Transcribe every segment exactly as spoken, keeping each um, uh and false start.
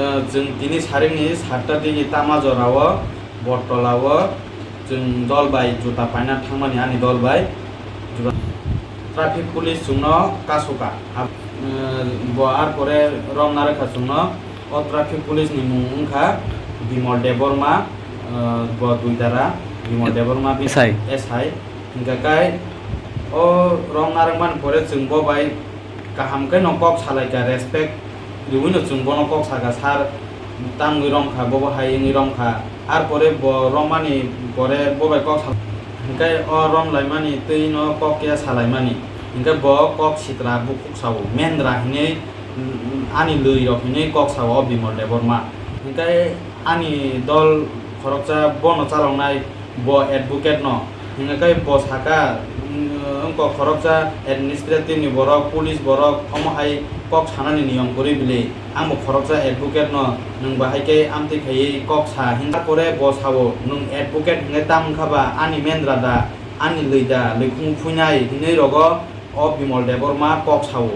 Chwng tini saringni satta digi Tamajora o, Bortola o, chwng dol bai juta paina thangmani, ani dol bai juta. Traffic police chwngno kasu kha. Abo, eh, bo ar pore rom narwkha chwngno. O traffic police ni mung wngkha Bimol Debbarma, eh, bo Duitara, Bimol Debbarma bini S I. S I. Hingkha khe o rom narwkmani pore chwng bo bai kaham khe no kok salai kha, respect riwi no chwng bono kok sakha, "Sir, tamwi rom kha, bobo hai wngwi rom kha." Ar pore bo romani pore bo bai kok sal-, hingkhe o rom laimani twi no kok ya salaimani, hingkhe bo kok sitra bukhuk sao, "Mendra" hinwi, ani lwi rok hinwi kok sao o Bimol Debbarma. Hingkhe ani dol khoroksa bono chaloknai, bo advocate no. Hingkhe bo saka, mm, wngkha khoroksa administrative ni borok, police borok, omo hai kok sanani niyom kwrwi bili. Ang bo khoroksa advocate no, nwng bahai khe amtwi khaiwi kok sa, hingkha pore bo sao, "Nwng advocate hingkhe tam wngkha ba, ani mendra da, ani lwi da, lwikhung phuinai," hinwi rogo o Bimol Debbarma kok sao.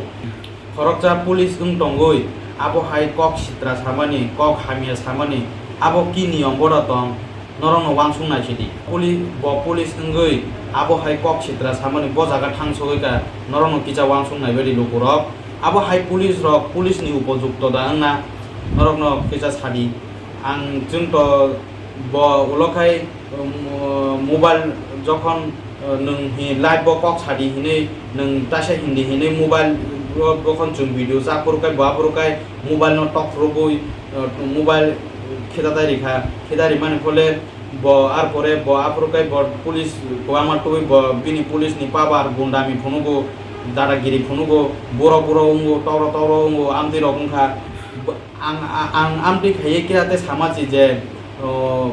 Khoroksa police wng tongwi abo hai kok sitra samani, kok hamya samani, abo ki niyom boda tong, norokno uansuk naisidi. Poli-, bo police wngwi abo hai kok sitra samani bo jaga thang sogwi kha, norokno kisa uansuk naibaidi lukurok. Abo hai police rok, police ni upojukto da wngna norokno kisa sadi. Ang chwngto bo ulo khai, um, mobile jokhon, uh, nwng hi live bo kok sadi hinwi, nwng taisa hindi hinwi mobile bo, bokhon chwng video cha phuru khai bo aphuru khai mobile no tok phuru bui, uh, mobile khita dai rikha, khita rimani phole bo ar pore bo aphuru khai bo police kwbangma tubui bo bini police ni power gundami phunugo, dadagiri phunugo, buro buro wngo, toro toro wngo, amtwi rok wngkha. Bo-, Ang, ang, ang amtwi khaiwi kira tei sama si je, o,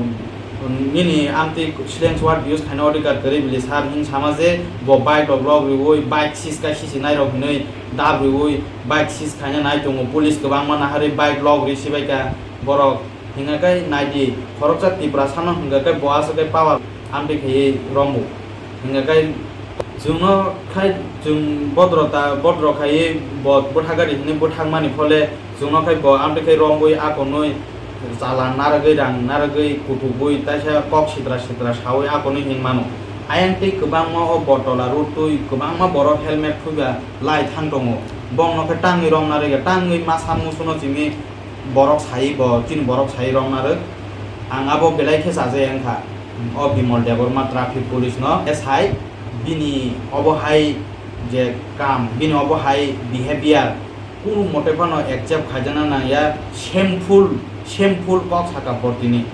nini amtwi slang word use khaina odhikar kwrwi bili sir, hing sama je bo bike rok log riwi, bike sis kai sisi nai rok hinwi dab riwi, bike sis khaina nai tongo, police kwbangma naharwi bike log ri sibai kha borok. Hingkha khe nai di, khoroksa Tiprasa no hingkha khe bo aswk khe power amtwi khaiwi rombo. Hingkha khe chwngno khai chwng bodro ta, bodro khaiwi bo bwthak gari hinwi bwthakmani phole chwngno khai bo amtwi khai romwi akonwi chala narwgwi, rang narwgwi, kutukgwi taisa kok sitra sitra sawi akonwi hinmano. Ayang tei kwbangma o Bortola road twi kwbangma borok helmet thuiba lai thang tongo. Bongno khe tangwi rom narwkya, tangwi masa musuno chini borok sai bo, chini borok sai romna rwk. Ang abo belai khe chajai wngkha. O Bimol Debbarma traffic police no sai bini obo hai je kam, bini obo hai behavior kunu mote phano accept khaijana nangya, shameful, shameful kok saka bo tini.